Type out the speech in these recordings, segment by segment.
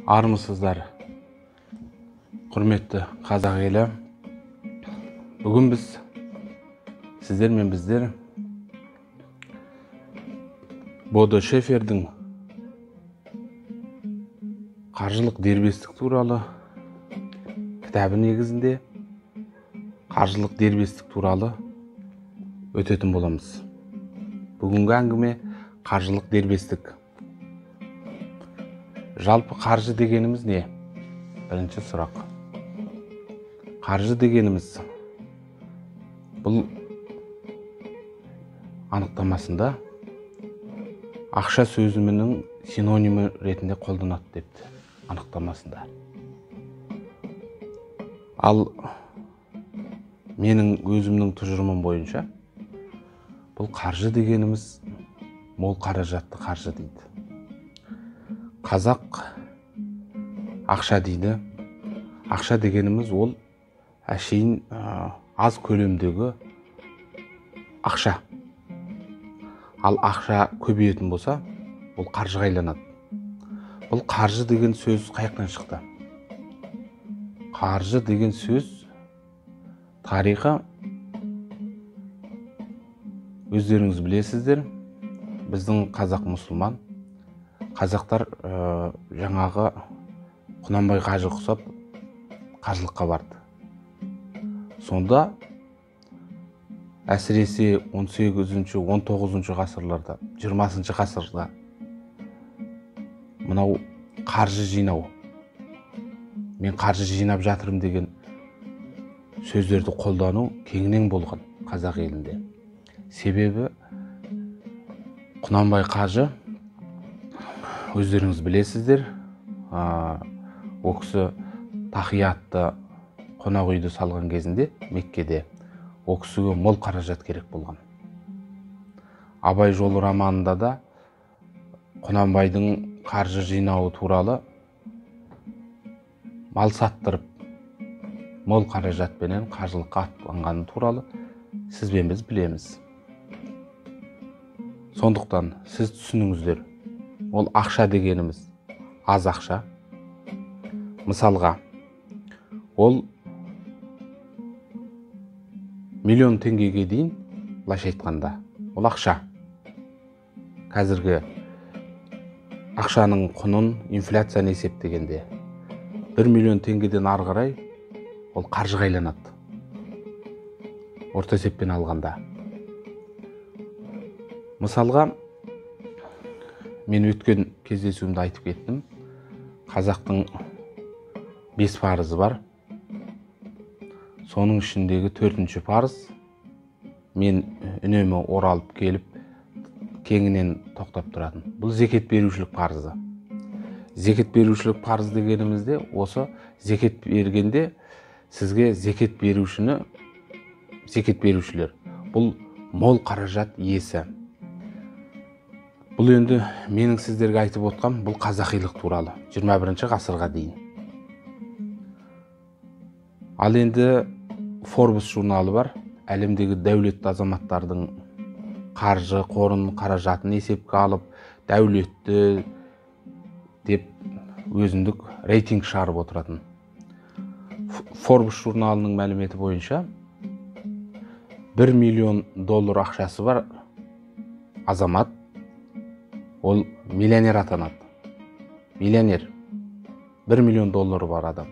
Армысыздар, құрметті қазақ елі. Бүгін біз, сіздер мен біздер Бодо Шефердің қаржылық дербестік туралы кітабы негізінде қаржылық дербестік туралы өтетін боламыз. Бүгінгі әңгіме қаржылық дербестік. Жалпы қаржы дегеніміз не? Бірінші сұрақ. Қаржы дегеніміз бұл анықтамасында ақша сөзінің синонимі ретінде қолданады депті анықтамасында. Ал менің өзімнің тұжырымым бойынша бұл қаржы дегеніміз мол қаражатты қаржы дейді. Қазақ ақша дейді. Ақша дегеніміз ол әшейін аз көлемдегі ақша. Ал ақша көбейетін болса, ол қаржыға айланады. Бұл қаржы деген сөз қаяқтан шықты? Қаржы деген сөз тарихы өздеріңіз білесіздер. Біздің қазақ мұсылман. Қазақтар жаңағы Құнанбай қажы құсап қажылыққа барды. Сонда әсіресе 18-ші, 19-шы ғасырларда, 20-шы ғасырда мынау қаржы жинау, мен қаржы жинап жатырмын деген сөздерді қолдану кеңінен болған қазақ елінде. Себебі Құнанбай қажы, өздеріңіз білесіздер, ол кісі тахиятты қонақ үйді салған кезінде Меккеде ол кісіге мол қаражат керек болған. Абай жолы романында да Құнанбайдың қаржы жинауы туралы мал саттырып мол қаражатпенен қажылыққа аттанғаны туралы сіз бен біз білеміз. Сондықтан сіз түсініңіздер, ол ақша дегеніміз аз ақша. Мысалға, ол миллион теңгеге дейін, былайша айтқанда, ол ақша. Қазіргі ақшаның құнын инфляцияны есептегенде 1 миллион теңгеден ары қарай ол қаржыға айланады. Орта есеппен алғанда. Мысалға, мен өткен кездесуімде айтып кеттім. Қазақтың 5 парызы бар. Соның ішіндегі 4-ші парыз, мен үнемі оралып келіп кеңінен тоқтап тұратын. Бұл зекет берушілік парызы. Зекет берушілік парыз дегенімізде осы зекет бергенде сізге зекет берушіні, зекет берушілер бұл мол қаражат иесі. Бұл енді менің сіздерге айтып отқан бұл қазақилық туралы 21-ші ғасырға дейін. Ал енді Forbes журналы бар, әлемдегі дәулетті азаматтардың қаржы қорын, қаражатын есепке алып, дәулетті деп өзіндік рейтинг шығарып отыратын. Forbes журналының мәліметі бойынша 1 миллион доллар ақшасы бар азамат ол миллионер атанады. Миллионер. 1 миллион доллары бар адам.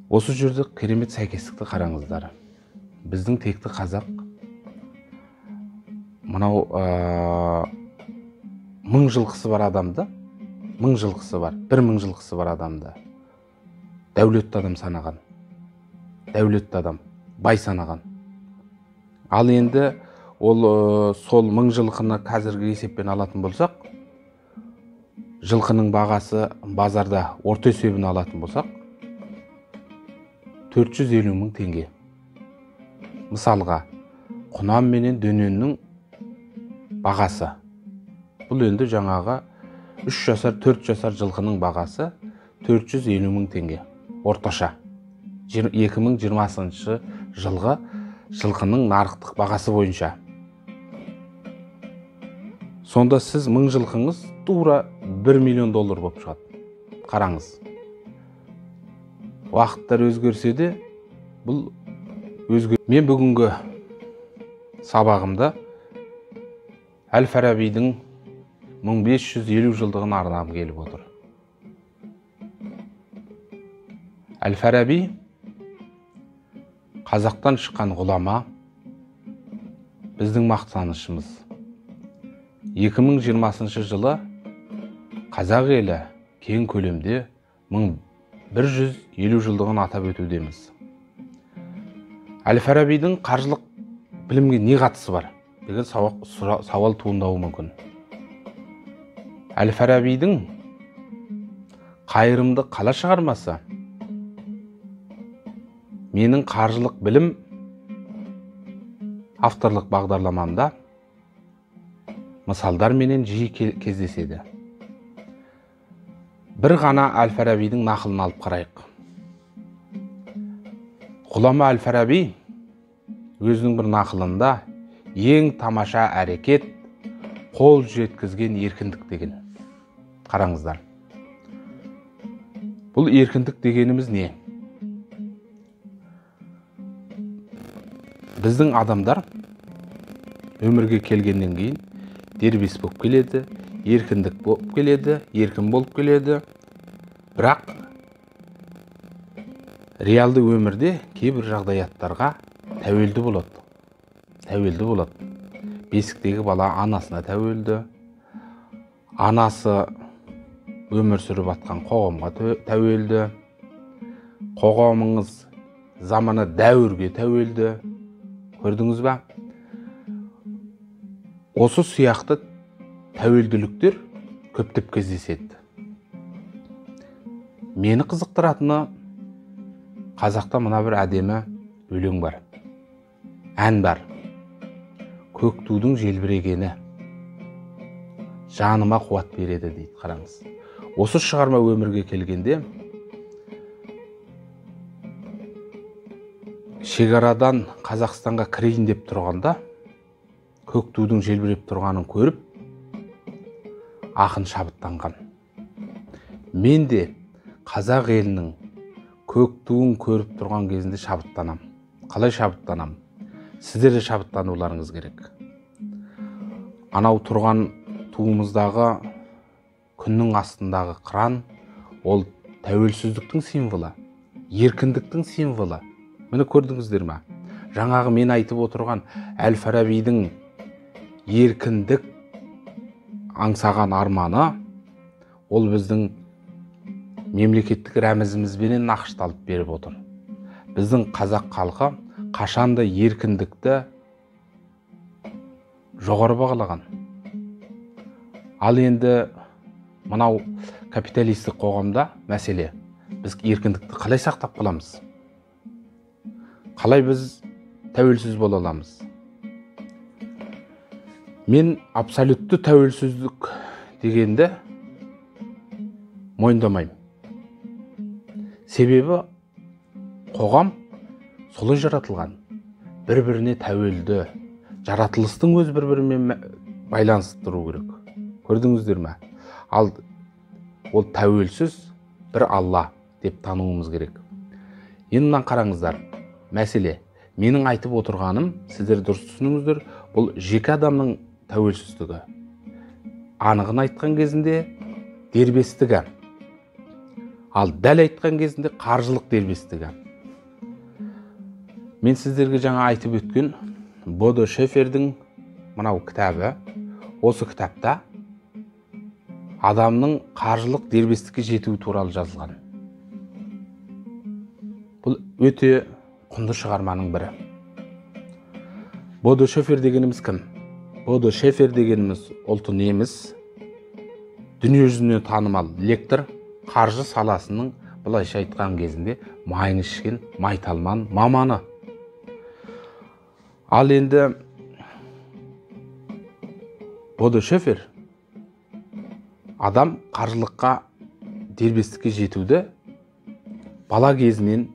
Осы жерде керемет сәйкестікті қараңыздар. Біздің текті қазақ мынау мың жылқысы бар адамды, мың жылқысы бар, 1000 жылқысы бар адамды дәулетті адам санаған. Дәулетті адам, бай санаған. Ал енді ол сол 1000 жылқыны қазіргі есеппен алатын болсақ, жылқының бағасы базарда орта есебін алатын болсақ, 450 мың теңге. Мысалға, құнан менен дөненнің бағасы. Бұл енді жаңағы 3 жасар, 4 жасар жылқының бағасы 450 мың теңге. Орташа. 2020 жылғы жылқының нарықтық бағасы бойынша. Сонда сіз 1000 жылқыңыз тура 1 миллион доллар болып шығады. Қараңыз. Уақыттар өзгерсе де, бұл өзгер. Мен бүгінгі сабағымда Әл-Фарабидің 1550 жылдығын арнағым келіп отыр. Әл-Фараби қазақтан шыққан ғұлама, біздің мақтанышымыз. 2020 жылы қазақ елі кең көлемде 1150 жылдығын атап өтудеміз. Әл-Фарабидің қаржылық білімге не қатысы бар деген сауал туындауы мүмкін. Әл-Фарабидің қайырымды қала шығармасы менің қаржылық білім авторлық бағдарламамда мысалдарменен жиі кездеседі. Бір ғана Әл-Фарабидің нақылын алып қарайық. Ғұлама Әл-Фараби өзінің бір нақылында ең тамаша әрекет қол жеткізген еркіндік деген. Қараңыздар. Бұл еркіндік дегеніміз не? Біздің адамдар өмірге келгеннен кейін дербес болып келеді, еркіндік болып келеді, еркін болып келеді. Бірақ реалды өмірде кейбір жағдаяттарға тәуелді болады. Тәуелді болады. Бесіктегі бала анасына тәуелді, анасы өмір сүріп атқан қоғамға тәуелді, қоғамыңыз замана дәуірге тәуелді. Көрдіңіз ба? Осы сияқты тәуелділіктер көптеп кездеседі. Мені қызықтыратыны қазақта мына бір әдемі өлең бар, ән бар. Көк тудың желбірегені жаныма қуат береді дейді. Қараңыз. Осы шығарма өмірге келгенде шекарадан Қазақстанға кірейін деп тұрғанда көк тудың желбіреп тұрғанын көріп ақын шабыттанған. Мен де қазақ елінің көк туын көріп тұрған кезінде шабыттанам. Қалай шабыттанам? Сіздер де шабыттануларыңыз керек. Анау тұрған туымыздағы күннің астындағы қыран, ол тәуелсіздіктің символы, еркіндіктің символы. Міне көрдіңіздер ме? Жаңағы мен айтып отырған Әл-Фарабидің еркіндік аңсаған арманы, ол біздің мемлекеттік рәмізімізбенен нақышталып беріп отыр. Біздің қазақ халқы қашанда еркіндікті жоғары бағалаған. Ал енді мынау капиталистік қоғамда мәселе, біз еркіндікті қалай сақтап қаламыз? Қалай біз тәуелсіз бола аламыз? Мен абсолютті тәуелсіздік дегенді мойындамаймын. Себебі қоғам солай жаратылған, бір-біріне тәуелді, жаратылыстың өз бір-бірімен байланысып тұру керек. Көрдіңіздер ме? Ал ол тәуелсіз бір Алла деп тануымыз керек. Енді мынаны қараңыздар. Мәселе, менің айтып отырғаным, сіздер дұрыс түсініңіздер, бұл жеке адамның тәуелсіздігі. Анығын айтқан кезінде дербестігі. Ал дәл айтқан кезінде қаржылық дербестігі. Мен сіздерге жаңа айтып өткен Бодо Шефердің мынау кітабы, осы кітапта адамның қаржылық дербестікке жетуі туралы жазылған. Бұл өте құнды шығарманың бірі. Бодо Шефер дегеніміз кім? Бодо Шефер дегеніміз ұлты неміс, дүниежүзіне танымал лектор, қаржы саласының былайша айтқан кезінде майын ішкен майталман маманы. Ал енді Бодо Шефер адам қаржылыққа дербестікке жетуді бала кезінен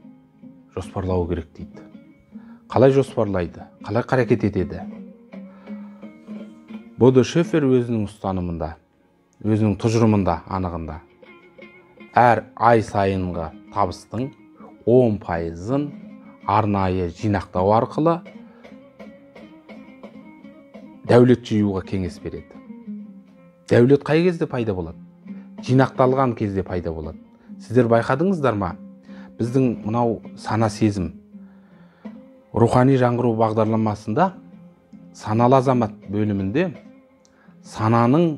жоспарлауы керек дейді. Қалай жоспарлайды, қалай қарекет етеді? Бодо Шефер өзінің ұстанымында, өзінің тұжырымында, анығында Әр ай сайынғы табыстың 10%-ын арнайы жинақтау арқылы дәулет жиюға кеңес береді. Дәулет қай кезде пайда болады? Жинақталған кезде пайда болады. Сіздер байқадыңыздар ма? Біздің мынау сана сезім рухани жаңғыру бағдарламасында саналы азамат бөлімінде сананың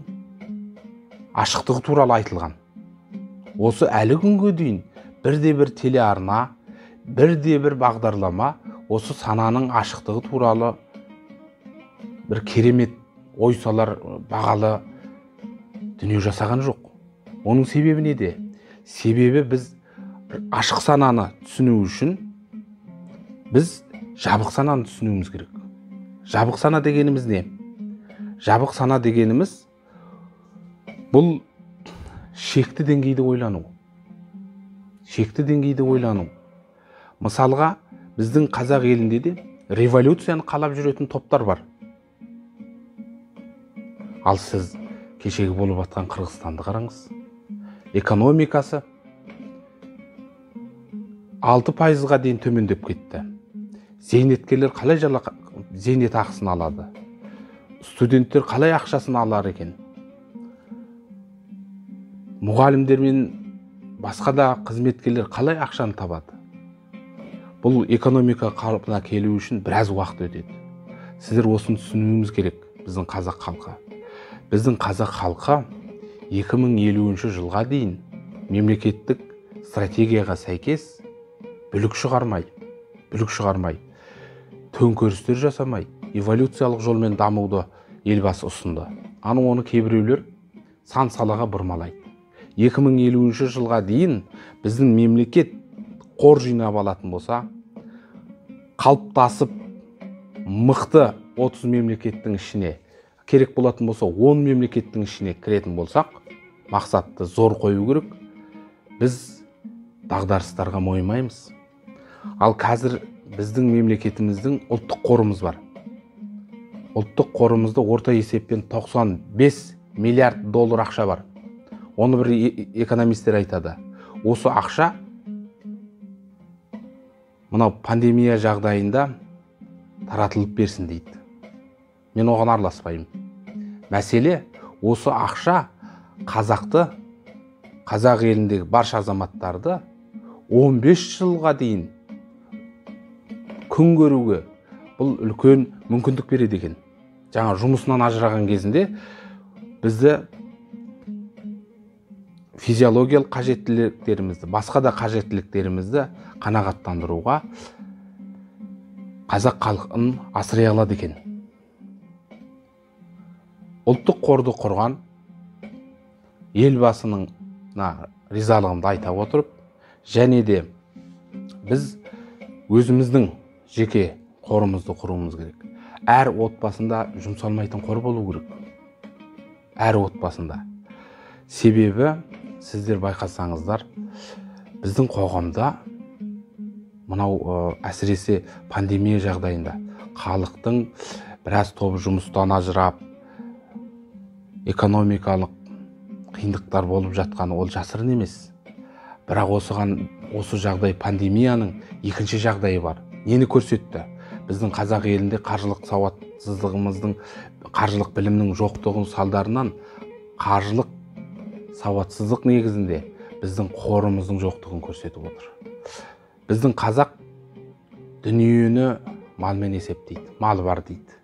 ашықтығы туралы айтылған. Осы әлі күнге дейін бірде-бір телеарна, бірде-бір бағдарлама осы сананың ашықтығы туралы бір керемет ой салар бағалы дүние жасаған жоқ. Оның себебі неде? Себебі біз ашық сананы түсіну үшін біз жабық сананы түсінуіміз керек. Жабық сана дегеніміз не? Жабық сана дегеніміз бұл шекті деңгейде ойлану. Шекті деңгейде ойлану. Мысалға, біздің қазақ елінде де революцияны қалап жүретін топтар бар. Ал сіз кешегі болып атқан Қырғызстанды қараңыз. Экономикасы 6%-ға дейін төмендеп кетті. Зейнеткерлер қалай зейнет ақысын алады? Студенттер қалай ақшасын алар екен? Мұғалімдер мен басқа да қызметкерлер қалай ақшаны табады? Бұл экономика қалпына келу үшін біраз уақыт өтеді. Сіздер осыны түсінуіміз керек, біздің қазақ халқы. Біздің қазақ халқы 2050 жылға дейін мемлекеттік стратегияға сәйкес бүлік шығармай, төңкерістер жасамай, эволюциялық жолмен дамуды елбасы ұсынды. Аны оны кейбіреулер сан салаға бұрмалайды. 2050 жылға дейін біздің мемлекет қор жинап алатын болса, қалыптасып мықты 30 мемлекеттің ішіне, керек болатын болса 10 мемлекеттің ішіне кіретін болсақ, мақсатты зор қою керек. Біз дағдарыстарға мойымаймыз. Ал қазір біздің мемлекетіміздің ұлттық қорымыз бар. Ұлттық қорымызда орта есеппен 95 миллиард доллар ақша бар. Оны бір экономистер айтады. Осы ақша мынау пандемия жағдайында таратылып берсін дейді. Мен оған араласпаймын. Мәселе осы ақша қазақты, қазақ еліндегі барша азаматтарды 15 жылға дейін күн көруге бұл үлкен мүмкіндік береді екен. Жаңа жұмысынан ажыраған кезінде бізді физиологиялық қажеттіліктерімізді, басқа да қажеттіліктерімізді қанағаттандыруға қазақ халқын асырай алады екен. Ұлттық қорды құрған елбасының ризалығымды айта отырып, және де біз өзіміздің жеке қорымызды құруымыз керек. Әр отбасында жұмсалмайтын қор болу керек. Әр отбасында. Себебі сіздер байқасаңыздар, біздің қоғамда мынау әсіресе пандемия жағдайында халықтың біраз тобы жұмыстан ажырап, экономикалық қиындықтар болып жатқаны ол жасырын емес. Бірақ осы жағдай пандемияның екінші жағдайы бар. Нені көрсетті? Біздің қазақ елінде қаржылық сауатсыздығымыздың, қаржылық білімнің жоқтығының салдарынан қаржылық сауатсыздық негізінде біздің қорымыздың жоқтығын көрсетіп отыр. Біздің қазақ дүниені малмен есептейді, малы бар дейді.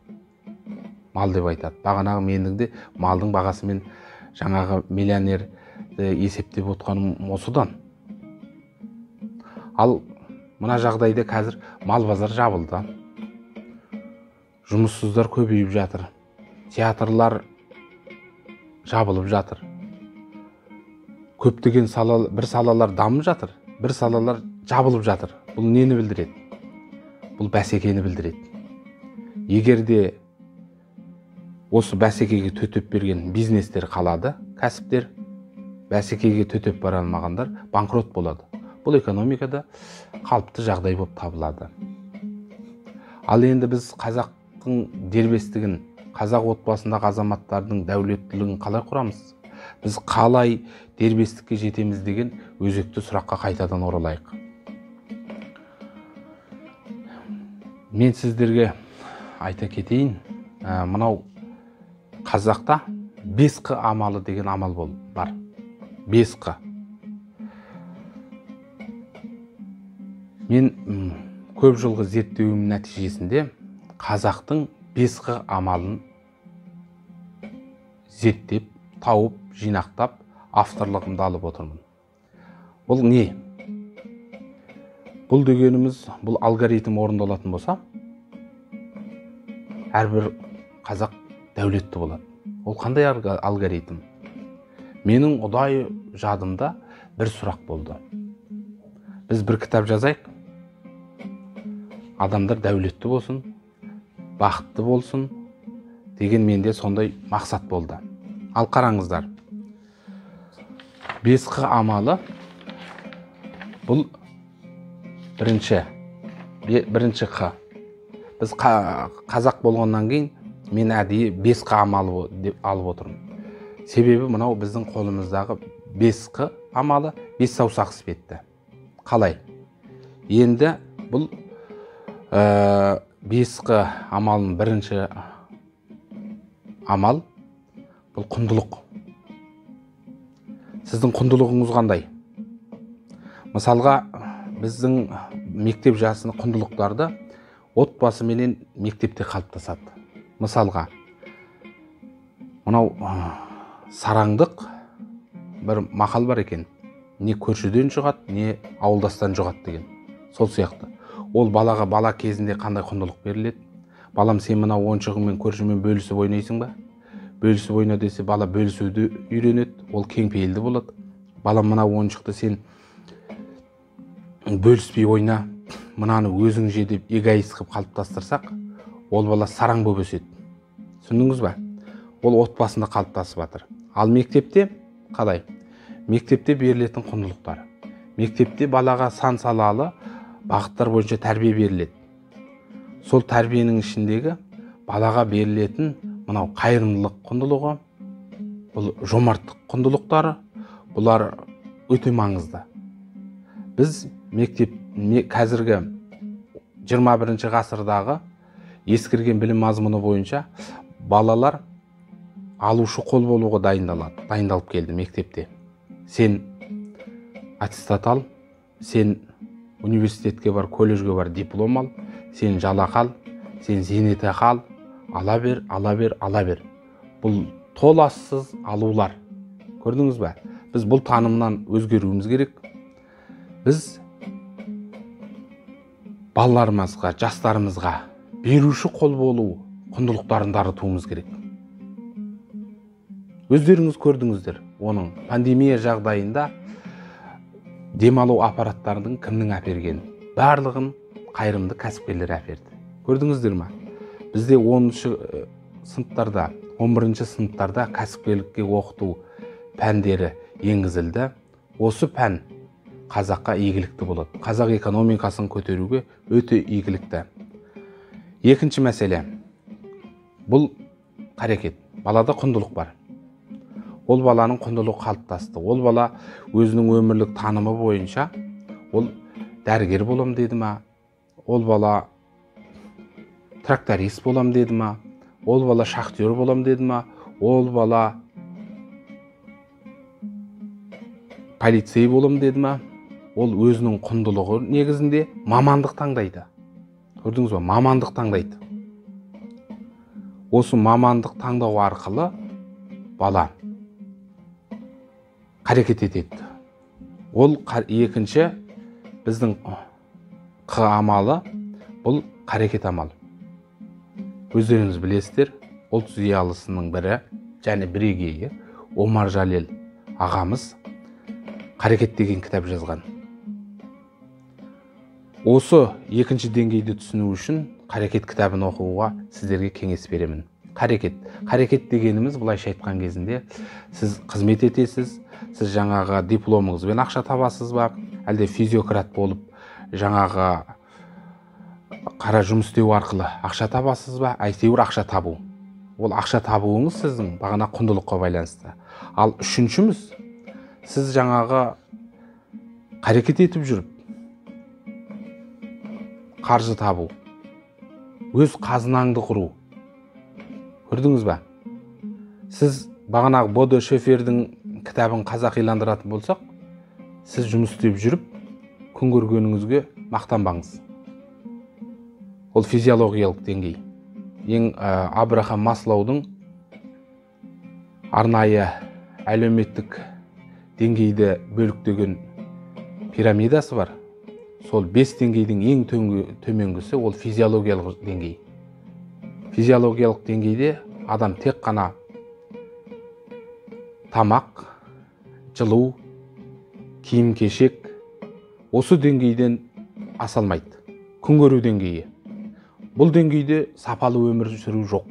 Мал деп айтады. Бағанағы менің де малдың бағасымен жаңағы миллионерді есептеп отқаным осыдан. Ал мына жағдайда қазір мал базар жабылды. Жұмыссыздар көбейіп жатыр. Театрлар жабылып жатыр. Көптеген бір салалар дамып жатыр, бір салалар жабылып жатыр. Бұл нені білдіреді? Бұл бәсекені білдіреді. Егер де осы бәсекеге төтеп берген бизнестер қалады, кәсіптер, бәсекеге төтеп бара алмағандар банкрот болады. Бұл экономикада қалыпты жағдай болып табылады. Ал енді біз қазақтың дербестігін, қазақ отбасындағы азаматтардың дәулеттілігін қалай құрамыз? Біз қалай дербестікке жетеміз деген өзекті сұраққа қайтадан оралайық. Мен сіздерге айта кетейін, мынау қазақта 5Қ амалы деген амал бар. 5Қ. Мен көп жылғы зерттеуім нәтижесінде қазақтың 5Қ амалын зерттеп, тауып, жинақтап, авторлығымды алып отырмын. Ол не? Бұл дегеніміз, бұл алгоритм орындалатын болса, әрбір қазақ дәулетті болады. Ол қандай алгоритм? Менің ұдайы жадымда бір сұрақ болды. Біз бір кітап жазайық, адамдар дәулетті болсын, бақытты болсын деген менде сондай мақсат болды. Ал қараңыздар, 5Қ амалы бұл бірінші Қ. Біз қазақ болғаннан кейін мен әдейі 5Қ амалы деп алып отырмын. Себебі мынау біздің қолымыздағы 5Қ амалы 5 саусақ іспетті. Қалай? Енді бұл 5Қ амалының бірінші амал бұл құндылық. Сіздің құндылығыңыз қандай? Мысалға, біздің мектеп жасының құндылықтарды отбасы менен мектепте қалыптасады. Мысалға, мынау сараңдық бір мақал бар екен. Не көршіден жұғады, не ауылдастан жұғады деген. Сол сияқты. Ол балаға бала кезінде қандай құндылық беріледі? Балам, сен мынау ойыншығыңмен көршімен бөлісіп ойнайсың ба? Бөлісіп ойна десе, бала бөлісуді үйренеді, ол кеңпейілді болады. Балам, мына ойыншықты сен бөліспей ойна, мынаны өзің же деп эгоист қылып қалыптастырсақ, ол бала сараң болып өседі. Түсіндіңіз ба? Ол отбасында қалыптасып жатыр. Ал мектепте қалай? Мектепте берілетін құндылықтар. Мектепте балаға сан салалы бағыттар бойынша тәрбие беріледі. Сол тәрбиенің ішіндегі балаға берілетін мынау қайырымдылық құндылығы, бұл жомарттық құндылықтары, бұлар өте маңызды. Біз мектеп қазіргі 21-ші ғасырдағы ескірген білім мазмұны бойынша балалар алушы қол болуға дайындалады, дайындалып келді мектепте. Сен аттестат ал, сен университетке бар, колледжге бар, диплом ал, сен жалақы ал, сен зейнетақы ал, ала бер, ала бер, ала бер. Бұл толассыз алулар. Көрдіңіз бе? Біз бұл танымнан өзгеруіміз керек. Біз балаларымызға, жастарымызға беруші қол болу құндылықтарын дарытуымыз керек. Өздеріңіз көрдіңіздер, оның пандемия жағдайында демалу аппараттарының кімнің әпергенін, барлығын қайырымды кәсіпкерлер әперді. Көрдіңіздер ме? Бізде 10-шы сыныптарда, 11-ші сыныптарда кәсіпкерлікке оқыту пәндері енгізілді. Осы пән қазаққа игілікті болады. Қазақ экономикасын көтеруге өте игілікті. Екінші мәселе, бұл қарекет. Балада құндылық бар. Ол баланың құндылығы қалыптасты. Ол бала өзінің өмірлік танымы бойынша ол дәрігер болам деді ма? Ол бала тракторист болам деді ма? Ол бала шахтер болам деді ма? Ол бала полицей болам деді ма? Ол өзінің құндылығы негізінде мамандық таңдайды. Көрдіңіз ба? Мамандық таңдайды. Осы мамандық таңдау арқылы бала қарекет етеді. Ол екінші біздің Қ амалы, бұл қарекет амалы. Өздеріңіз білесіздер, ұлт зиялысының бірі және бірегейі Омар Жалел ағамыз Қарекет деген кітап жазған. Осы екінші деңгейді түсіну үшін Қарекет кітабын оқуға сіздерге кеңес беремін. Қарекет. Қарекет дегеніміз былайша айтқан кезінде сіз қызмет етесіз, сіз жаңағы дипломыңызбен ақша табасыз ба, әлде физиократ болып жаңағы қара жұмыс істеу арқылы ақша табасыз ба, әйтеуір ақша табу. Ол ақша табуыңыз сіздің бағана құндылыққа байланысты. Ал үшіншіміз, сіз жаңағы қарекет етіп жүріп қаржы табу, өз қазынаңды құру. Көрдіңіз ба? Сіз бағанағы Бодо Шефердің кітабын қазақиландыратын болсақ, сіз жұмыс істеп жүріп күн көргеніңізге мақтанбаңыз. Ол физиологиялық деңгей. Ең Абрахам Маслоудың арнайы әлеуметтік деңгейді бөліктеген пирамидасы бар. Сол 5 деңгейдің ең төменгісі ол физиологиялық деңгей. Физиологиялық деңгейде адам тек қана тамақ, жылу, киім-кешек, осы деңгейден аса алмайды. Күн көру деңгейі. Бұл деңгейде сапалы өмір сүру жоқ.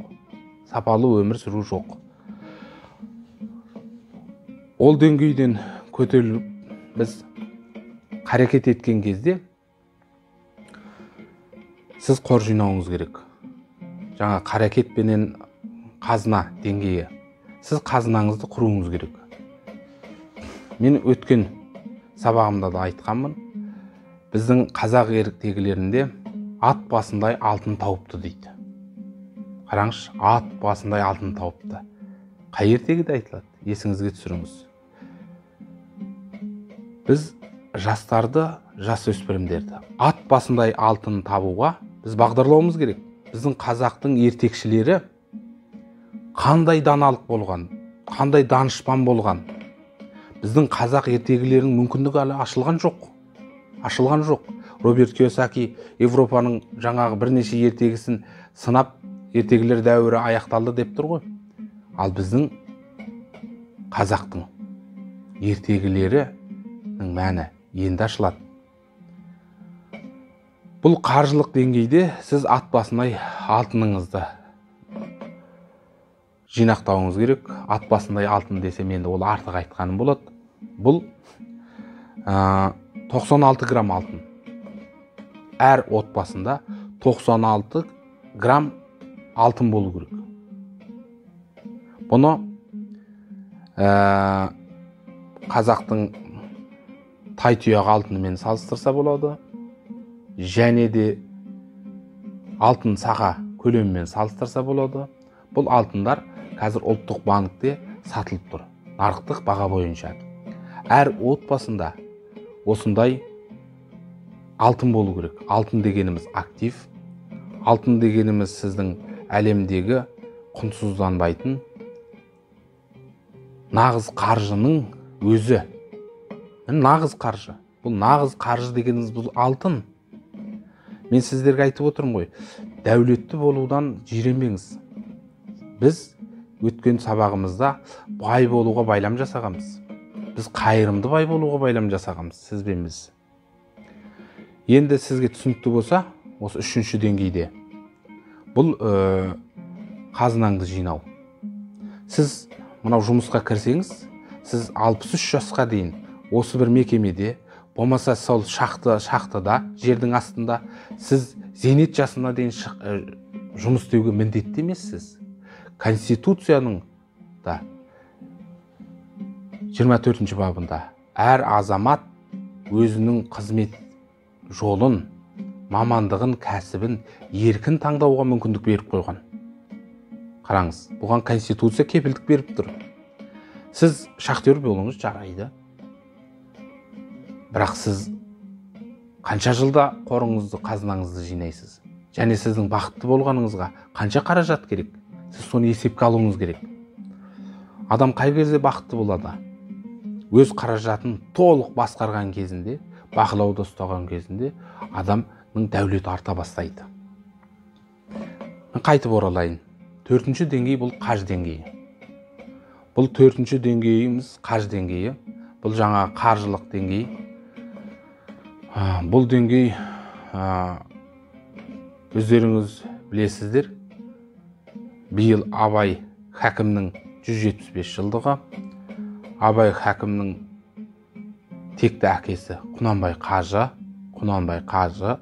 Сапалы өмір сүру жоқ. Ол деңгейден көтеріліп біз қарекет еткен кезде сіз қор жинауыңыз керек. Жаңа қарекетпенен қазына деңгейі. Сіз қазынаңызды құруыңыз керек. Мен өткен сабағымда да айтқанмын. Біздің қазақ ертегілерінде ат басындай алтын тауыпты дейді. Қараңызшы, ат басындай алтын тауыпты. Қай ертегіде айтылады? Есіңізге түсіріңіз. Біз жастарды, жас өспірімдерді ат басындай алтын табуға біз бағдарлауымыз керек. Біздің қазақтың ертекшілері қандай даналық болған, қандай данышпан болған. Біздің қазақ ертегілерінің мүмкіндігі әлі ашылған жоқ. Ашылған жоқ. Роберт Кийосаки Европаның жаңағы бірнеше ертегісін сынап, ертегілер дәуірі аяқталды деп тұр ғой. Ал біздің қазақтың ертегілерінің мәні енді ашылады. Бұл қаржылық деңгейде сіз ат басындай алтыныңызды жинақтауыңыз керек. Ат басындай алтын десем енді ол артық айтқаным болады. Бұл 96 грамм алтын. Әр отбасында 96 грамм алтын болу керек. Бұны қазақтың тай тұяқ алтынымен салыстырса болады. Және де алтын сақа көлемімен салыстырса болады. Бұл алтындар қазір ұлттық банкте сатылып тұр, нарықтық баға бойынша. Әр отбасында осындай алтын болу керек. Алтын дегеніміз актив. Алтын дегеніміз сіздің әлемдегі құнсызданбайтын нағыз қаржының өзі. Нағыз қаржы. Бұл нағыз қаржы дегеніміз бұл алтын. Мен сіздерге айтып отырмын ғой, дәулетті болудан жиренбеңіз. Біз өткен сабағымызда бай болуға байлам жасағанбыз. Біз қайырымды бай болуға байлам жасағанбыз, сіз бен біз. Енді сізге түсінікті болса, осы үшінші деңгейде бұл қазынаңды жинау. Сіз мынау жұмысқа кірсеңіз, сіз 63 жасқа дейін осы бір мекемеде, болмаса сол шахтада, жердің астында, сіз зейнет жасына дейін жұмыс істеуге міндетті емессіз. Конституцияның да 24 бабында әр азамат өзінің қызмет жолын, мамандығын, кәсібін еркін таңдауға мүмкіндік беріп қойған. Қараңыз, бұған Конституция кепілдік беріп тұр. Сіз шахтер болуыңыз жарайды. Бірақ сіз қанша жылда қорыңызды, қазынаңызды жинайсыз? Және сіздің бақытты болғаныңызға қанша қаражат керек? Сіз соны есепке алуыңыз керек. Адам қай кезде бақытты болады? Өз қаражатын толық басқарған кезінде, бақылауда ұстаған кезінде адамның дәулеті арта бастайды. Мен қайтып оралайын. Төртінші деңгей бұл қаж деңгейі. Бұл төртінші деңгейіміз қаж деңгейі. Бұл жаңа қаржылық деңгей. Бұл деңгей өздеріңіз білесіздер. Биыл Абай хакімнің 175 жылдығы. Абай хакімнің текті әкесі Құнанбай қажы. Құнанбай қажы.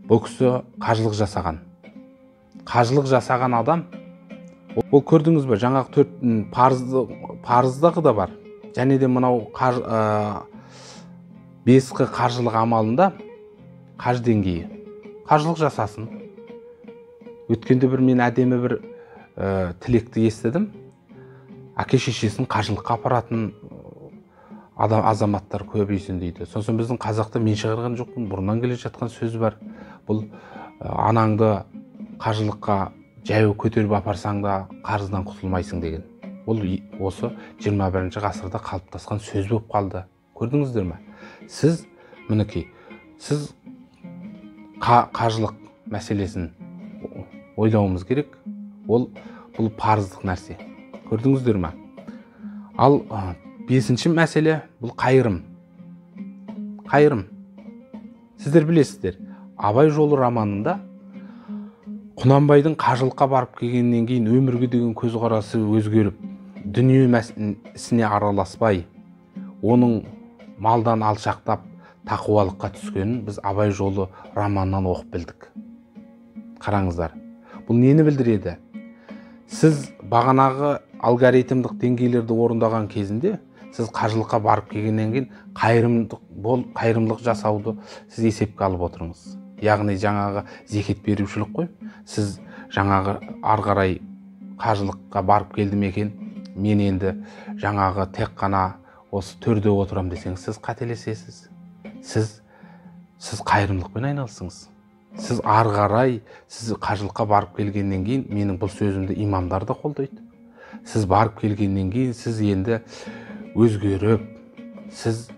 Бұл кісі қажылық жасаған. Қажылық жасаған адам Ол көрдіңіз бе, жаңағы төрт парыздағы да бар. Және де мынау 5Қ қаржылық амалында қаж деңгейі. Қаржылық жасасын. Өткенде бір мен әдемі бір тілекті естідім. Әке шешесін қажылыққа апаратын адам, азаматтар көбейсін дейді. Сосын біздің қазақта мен шығарған жоқпын, бұрыннан келе жатқан сөз бар. Бұл анаңды қажылыққа жаяу көтеріп апарсаң да қарыздан құтылмайсың деген. Ол осы 21 ғасырда қалыптасқан сөз болып қалды. Көрдіңіздер ме? Сіз мінекей, сіз қаржылық мәселесін ойлауымыз керек. Ол бұл парыздық нәрсе. Көрдіңіздер ме? Ал 5-ші мәселе бұл қайырым. Қайырым. Сіздер білесіздер, Абай жолы романында Құнанбайдың қажылыққа барып келгеннен кейін өмірге деген көзқарасы өзгеріп, дүние ісіне араласпай, оның малдан алшақтап тақуалыққа түскенін біз Абай жолы романынан оқып білдік. Қараңыздар, бұл нені білдіреді? Сіз бағанағы алгоритмдік деңгейлерді орындаған кезінде, сіз қажылыққа барып келгеннен кейін қайырымдылық жасауды сіз есепке алып отырыңыз. Яғни жаңағы зекет берушілік қой. Сіз жаңағы ары қарай қажылыққа барып келдім екен, мен енді жаңағы тек қана осы төрде отырам десеңіз, сіз қателесесіз. Сіз қайырымдылықпен айналысыңыз. Сіз ары қарай, сіз қажылыққа барып келгеннен кейін, менің бұл сөзімді имамдар да қолдайды. Сіз барып келгеннен кейін, сіз енді өзгеріп, сіз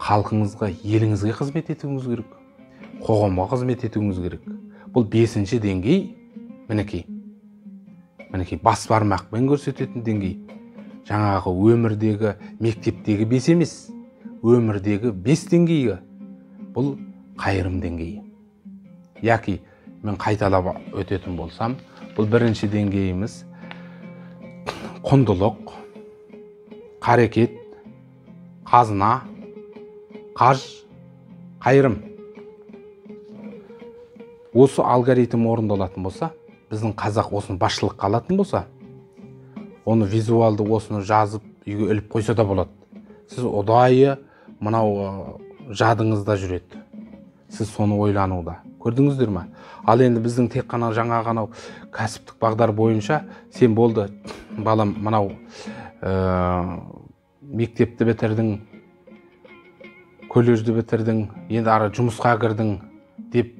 халқыңызға, еліңізге қызмет етуіңіз керек. Қоғамға қызмет етуіңіз керек. Бұл 5-ші деңгей, мінекей. Мінекей, бас бармақпен көрсететін деңгей. Жаңағы өмірдегі, мектептегі 5 емес, өмірдегі 5 деңгейі. Бұл қайырым деңгейі. Яки мен қайталап өтетін болсам, бұл бірінші деңгейіміз құндылық, қарекет, қазына, қаж, қайырым. Осы алгоритм орындалатын болса, біздің қазақ осыны басшылыққа алатын болса, оны визуалды осыны жазып үйге іліп қойса да болады. Сіз ұдайы мынау жадыңызда жүреді. Сіз соны ойлануда. Көрдіңіздер ме? Ал енді біздің тек қана жаңағы анау кәсіптік бағдар бойынша сен болды, балам, мынау мектепті бітірдің, колледжді бітірдің, енді ары жұмысқа кірдің деп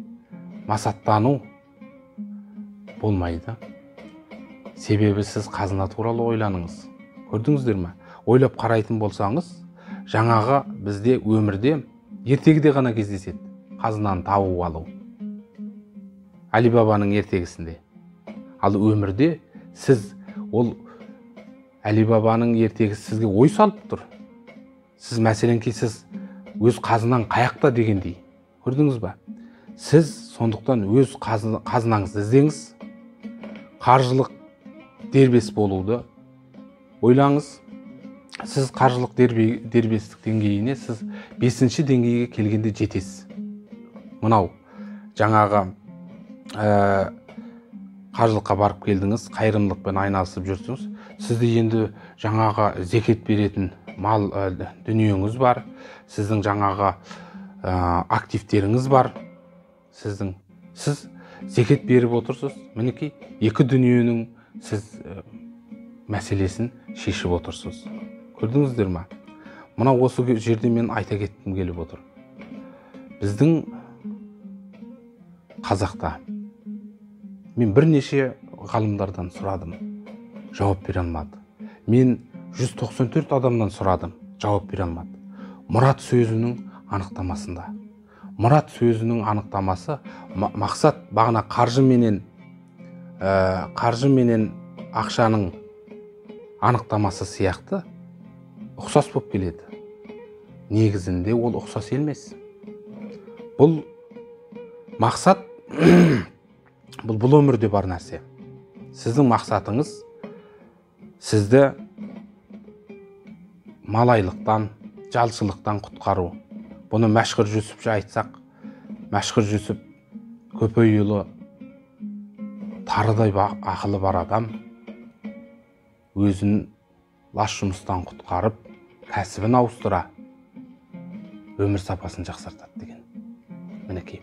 масаттану болмайды. Себебі сіз қазына туралы ойланыңыз. Көрдіңіздер ме? Ойлап қарайтын болсаңыз, жаңағы бізде өмірде ертегіде ғана кездеседі қазынаны тауып алу. Алибабаның ертегісінде. Ал өмірде сіз ол Алибабаның ертегісі сізге ой салып тұр. Сіз мәселенки сіз өз қазынаң қаяқта дегендей. Көрдіңіз ба? Сіз сондықтан өз қазынаңызды іздеңіз. Қаржылық дербес болуды ойлаңыз. Сіз қаржылық дербестік деңгейіне сіз 5-ші деңгейге келгенде жетесіз. Мынау жаңағы қажылыққа барып келдіңіз, қайырымдылықпен айналысып жүрсіңіз. Сізді енді жаңағы зекет беретін мал дүниеңіз бар, сіздің жаңағы активтеріңіз бар. Сіз зекет беріп отырсыз. Мінекей, екі дүниенің сіз мәселесін шешіп отырсыз. Көрдіңіздер ме? Мына осы жерде мен айта кеткім келіп отыр. Біздің қазақта мен бірнеше ғалымдардан сұрадым, жауап бере алмады. Мен 194 адамнан сұрадым, жауап бере алмады. Мұрат сөзінің анықтамасында. Мұрат сөзінің анықтамасы мақсат бағана қаржы менен ақшаның анықтамасы сияқты ұқсас болып келеді. Негізінде ол ұқсас емес. Бұл мақсат бұл өмірде бар нәрсе. Сіздің мақсатыңыз сізді малайлықтан, жалшылықтан құтқару. Бұны Мәшһүр Жүсіпше айтсақ, Мәшһүр Жүсіп Көпейұлы тарыдай ақылы бар адам. өзін лас жұмыстан құтқарып, кәсібін ауыстыра, өмір сапасын жақсартады деген. Мінекей,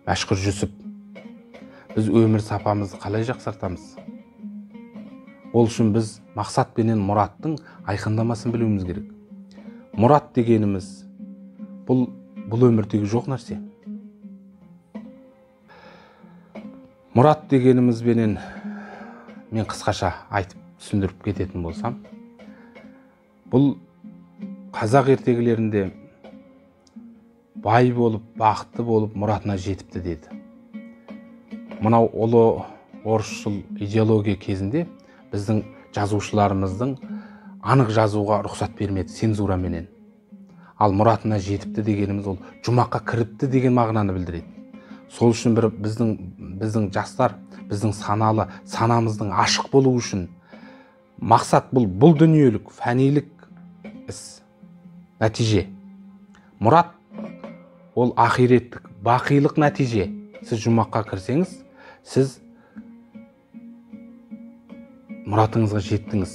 Мәшһүр Жүсіп. Біз өмір сапамызды қалай жақсартамыз? Ол үшін біз мақсат пенен мұраттың айқындамасын білуіміз керек. Мұрат дегеніміз бұл өмірдегі жоқ нәрсе. Мұрат дегенімізбенен мен қысқаша айтып түсіндіріп кететін болсам, бұл қазақ ертегілерінде бай болып, бақытты болып, мұратына жетіпті деді. Мынау ұлы орысшыл идеология кезінде біздің жазушыларымыздың анық жазуға рұқсат бермеді цензураменен. Ал мұратына жетіпті дегеніміз ол жұмаққа кіріпті деген мағынаны білдіреді. Сол үшін бір біздің жастар, біздің саналы санамыздың ашық болу үшін мақсат бұл дүниелік, фәнилік іс, нәтиже. Мұрат ол ақиреттік, бақилық нәтиже. Сіз жұмаққа кірсеңіз, сіз мұратыңызға жеттіңіз.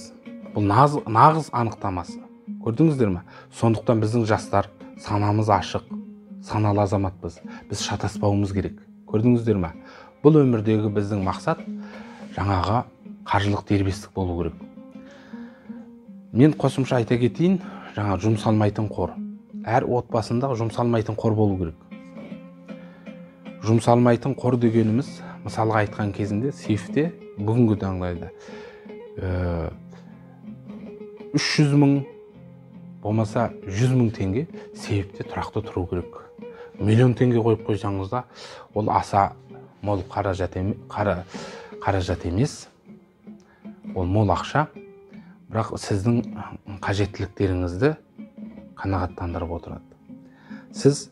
Бұл нағыз анықтамасы. Көрдіңіздер ме? Сондықтан біздің жастар санамыз ашық, саналы азаматпыз. Біз шатаспауымыз керек. Көрдіңіздер ме? Бұл өмірдегі біздің мақсат жаңағы қаржылық дербестік болу керек. Мен қосымша айта кетейін, жаңа жұмсалмайтын қор. Әр отбасында жұмсалмайтын қор болу керек. Жұмсалмайтын қор дегеніміз, мысалға айтқан кезінде сейфте бүгінгі таңда 300 мың болмаса 100 мың теңге сейфте тұрақты тұру керек. Миллион теңге қойып қойсаңыз да, ол аса мол қаражат емес, ол мол ақша, бірақ сіздің қажеттіліктеріңізді қанағаттандырып отырады. Сіз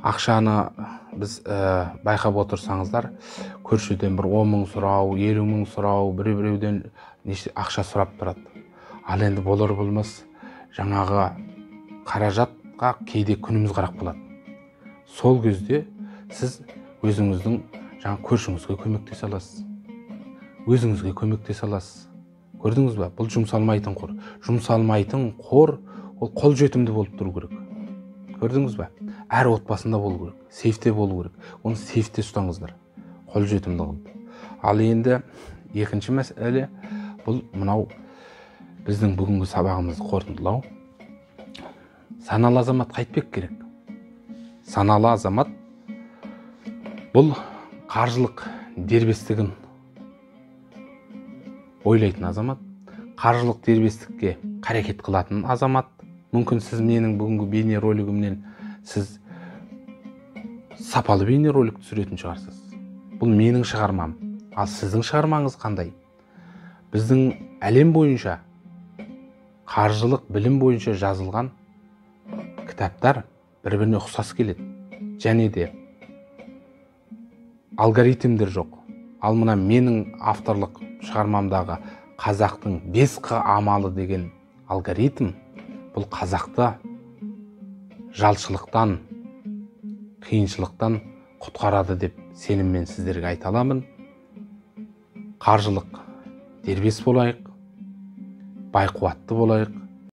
ақшаны біз байқап отырсаңыздар, көршіден бір 10 мың сұрау, 50 мың сұрау, біреу-біреуден неше ақша сұрап тұрады. Ал енді болар болмас жаңағы қаражатқа кейде күніміз қарап қалады. Сол кезде сіз өзіңіздің жаңа көршіңізге көмектесе аласыз, өзіңізге көмектесе аласыз. Көрдіңіз бе? Бұл жұмсалмайтын қор. Жұмсалмайтын қор ол қолжетімді болып тұру керек. Көрдіңіз бе? Әр отбасында болу керек, сейфте болу керек. Оны сейфте ұстаңыздар, қолжетімді қылып. Ал енді екінші мәселе бұл мынау біздің бүгінгі сабағымызды қорытындылау. Саналы азамат қайтпек керек? Саналы азамат бұл қаржылық дербестігін ойлайтын азамат, қаржылық дербестікке қарекет қылатын азамат. Мүмкін сіз менің бүгінгі бейне ролигімнен сіз сапалы бейне ролик түсіретін шығарсыз. Бұл менің шығармам. Ал сіздің шығармаңыз қандай? Біздің әлем бойынша қаржылық білім бойынша жазылған кітаптар бір-біріне ұқсас келеді. Және де алгоритмдер жоқ. Ал мына менің авторлық шығармамдағы қазақтың 5Қ амалы деген алгоритм бұл қазақты жалшылықтан, қиыншылықтан құтқарады деп сеніммен сіздерге айта аламын. Қаржылық дербес болайық, бай қуатты болайық.